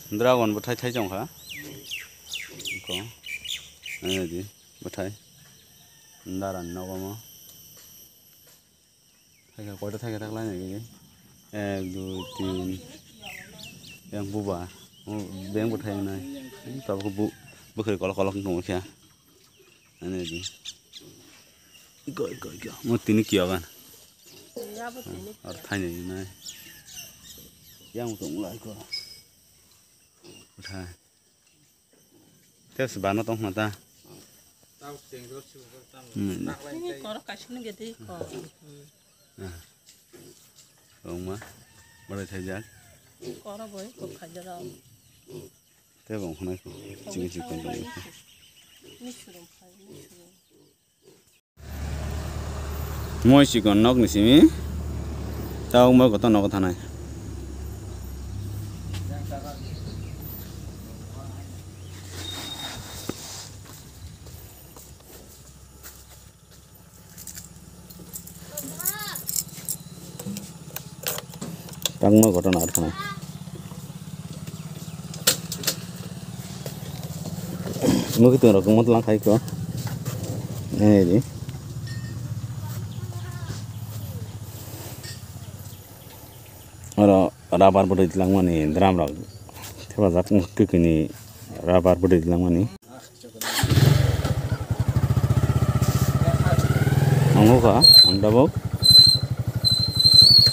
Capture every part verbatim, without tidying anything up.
Dragon bwthai thai chong kha. Ko. Ani di bwthai. Dara ni nogo mo. Thai kha, koita thai kha, taklai nai. Ek, dui, tin. Yang buba. O, beng bwthai nai. Tabuk bu, bwkhri kolok kolok wng tong kha. Ani di. Iko, iko, iko. Mo tini kiyagan. Yabo tini. Ar thai nai nai. Yang tong lai ko. Bwthai. Tei se bana tong khna ta. Hmm. Ini korok kaisini gede ko. Ah. Rongma. Bwthai thaijak. Korok boi ko khaijak. Tei bong khna ko. Chini chikon tong. Ini surum khai, ini surum. Moi chikon nokni simi tabuk moi kotor nogo thanai. Tangma ghotona ar khana. Mukitwng rok wngma tlang khai kho. Nai di. Oro rubber bwtwi tlangmani drum rok thepajak, kwkwi ni rubber bwtwi tlangmani. Ang nukha, ang tabuk.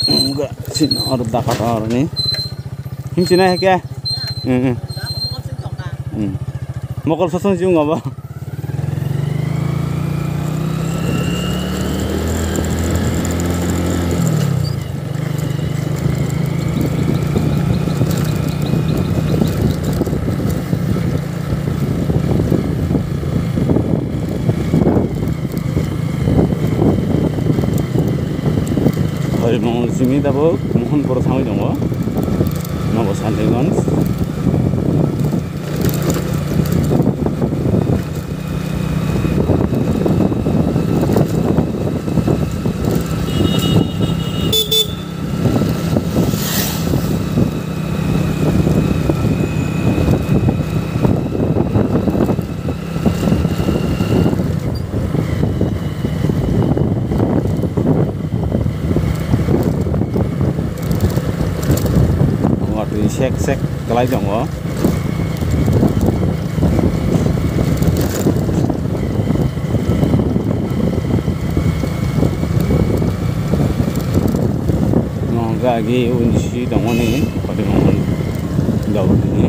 Ang ga, sini oro dakar oro ni. Him sini hai kya? Hmm, hmm. Hmm. Mokol sosong si unga ba. Horimongol simi tabuk Mohonpur thangwi tongo, Nogo Santiganj. Watwi sek sek kwlai tongo. Mo hwnkhe agi unisi tongmani, kotorma jabotini.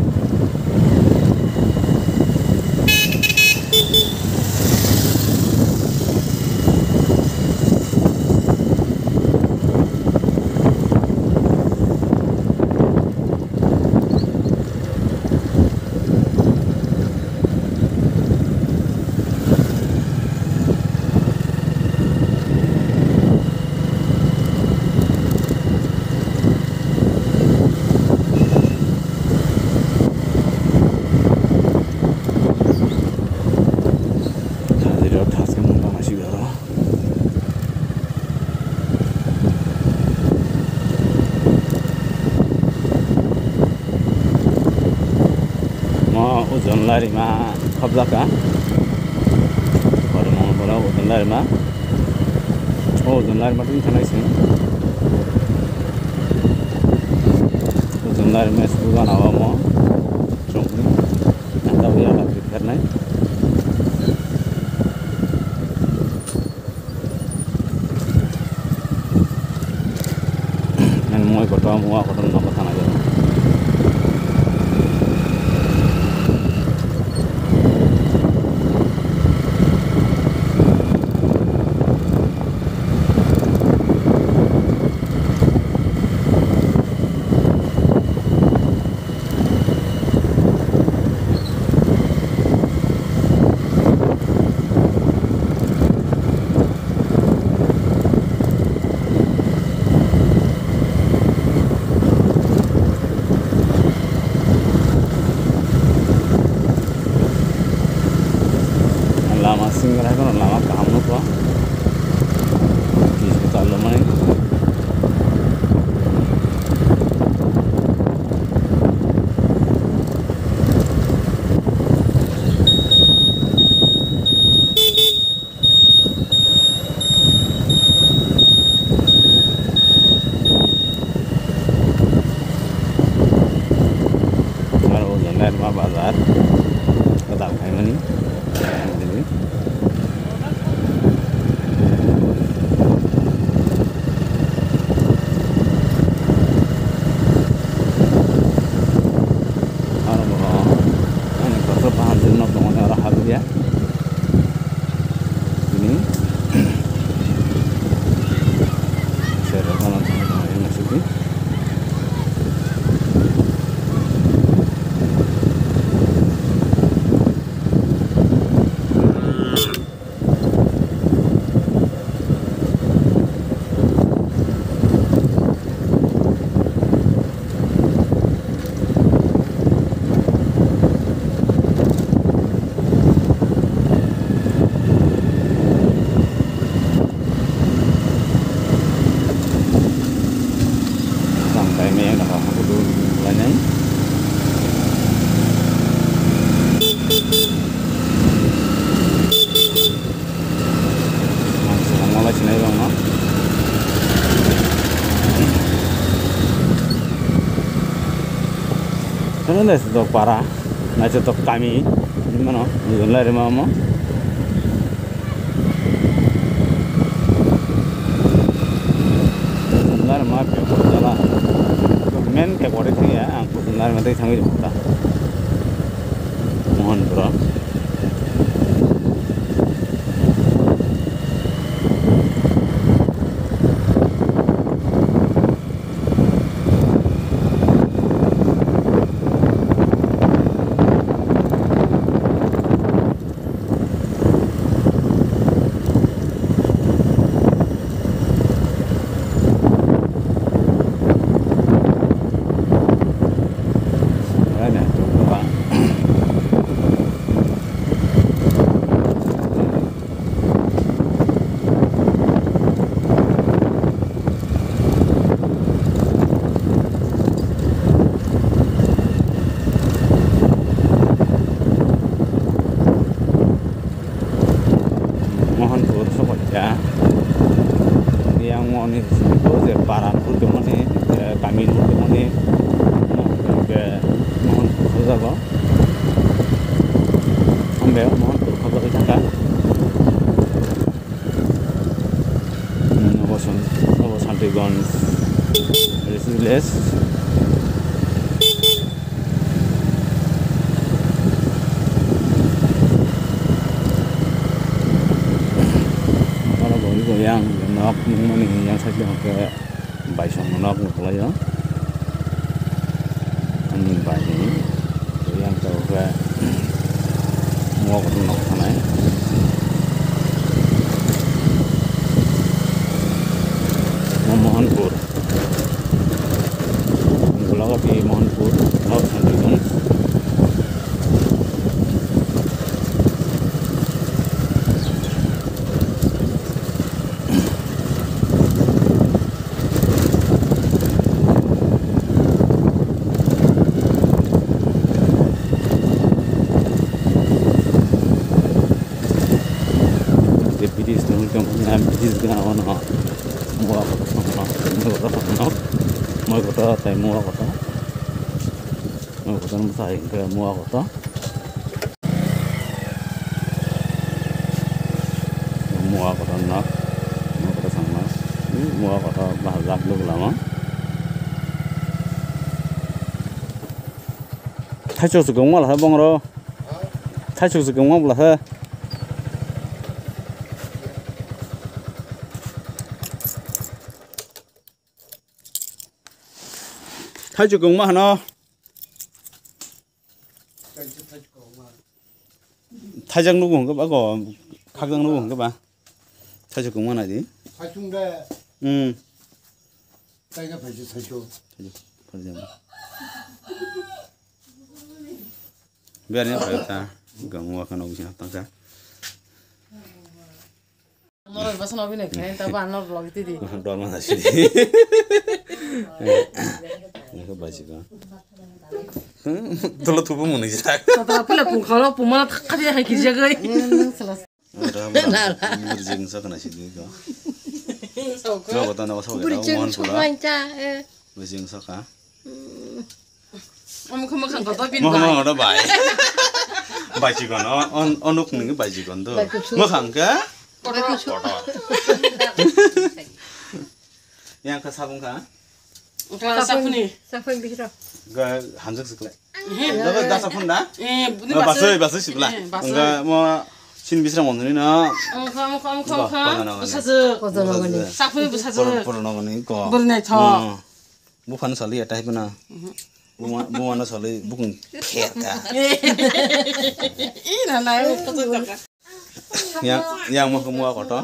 Thajirok thaskhe mungkha masi aro. Mo ojon larima khobjaka. Pore mo pore ojon larima. O ojon larima tini thanai sing. Ojon larima sugan awa mo. Chongni. Nanda uya la prepare nai. Nang moi kotor, mua kotor, nogo thana jao. Lama singrai kono lama kaham nukho. Kisa chalomani. Karma bazar. Kadam khaimani. Aro bo ani kotor bahan jwnno tongmani aro habya. Ini. Saya rasa nanti ada yang masuk ni. Tang tai me na ha ko du lai nai. Ang salam malai sinai bang no. Ano na sa para, na sa to kami, ano, yun lang rin mo. Kusumlar ma pe ko jala. Men ke bore thang ya, ang kusumlar ma thang ya. Mohan bro. Mohanpur sobaikha. Yang moni je para nugwi tongmani, je kami nugwi tongmani, mo hwnkhe Mohanpur hojago. Hambai Mohanpur hojagwi thangkha. Nobo San-, Nobo Santiganj village. Oro bo ui bo yang nok nungmani yang side o hwnkhe baisong nok nukhlaio. Ani bai ni yang tabuk khe nok thanai. Mo Mohanpur. Gulagati Mohanpur, North Santiganj. Je bridge tongwi tongmani, ah, bridge gana o no. Mua kotor tongma, mua kotor tongma. Mua kotor tei mua kotor. Mua kotor mwsai hwnkhe mua kotor. Mua kotor no. Mua kotor sangma. Mua kotor bahajak luk lama. Thaichuk se kwbangma laha bongro. Thaichuk se kwbangma laha. Thaichuk kwbangma hano. Thaijak nugo hwnkhe ba, o, khakjak nugo hwnkhe ba. Thaijak kwbangma nai di. Thaichung de. Hmm. Taiga phaisa thaichuk. Thaijak, thaijak. Biar ni phaisa. Gangwa khano bising tangsa. Norok bwsano bini khaini ta ba norok vlog tidi. Dorma da sidi. Nokho baji ba. Tolo thubu muni jak. Totoro pila pung khalo pung mana thakha dia hai kijagoi. Murjing sakna sidi ko. Sok. Sok ta no sok. Murjing sok mancha. Murjing sok ha. Omo khe mwkhang kotor bini Mwkhang bai. Mwkhang kotor bai. Bai chikon, o, o, o nuk nini bai chikon do. Bai kuchuk. Mwkhang khe? Kotor. Kotor. Yang khe sabung kha? Wngkha saphuni. Saphuni bihiro. Ga hamjak sikle. Ehe. Daga gasa phun da? Eh, bini Ga basai. Basai, basai sibla. Eh, basai. Wngkha mo sin bisra mondoni na. Wngkha, wngkha, wngkha, Ga, wngkha. Kono na gani. Bwsajwk. Kono na gani. Saphuni bwsajwk. Pur-, pur na gani ko. Bwrwi naithok. Hmm. Buphano sali ya tai bana. Buma, bumano sali bukung pherka. Ih, na, na, eh, kotor kotor. Yang, yang mo mua kotor.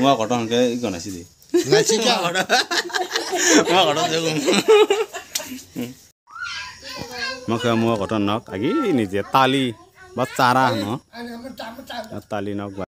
Mua kotor hangke iko na sidi. Nasi kya kotor? Mua kotor jagung. Mo khe mua kotor nok agi ni je tali ba chara no. Tali nok ba.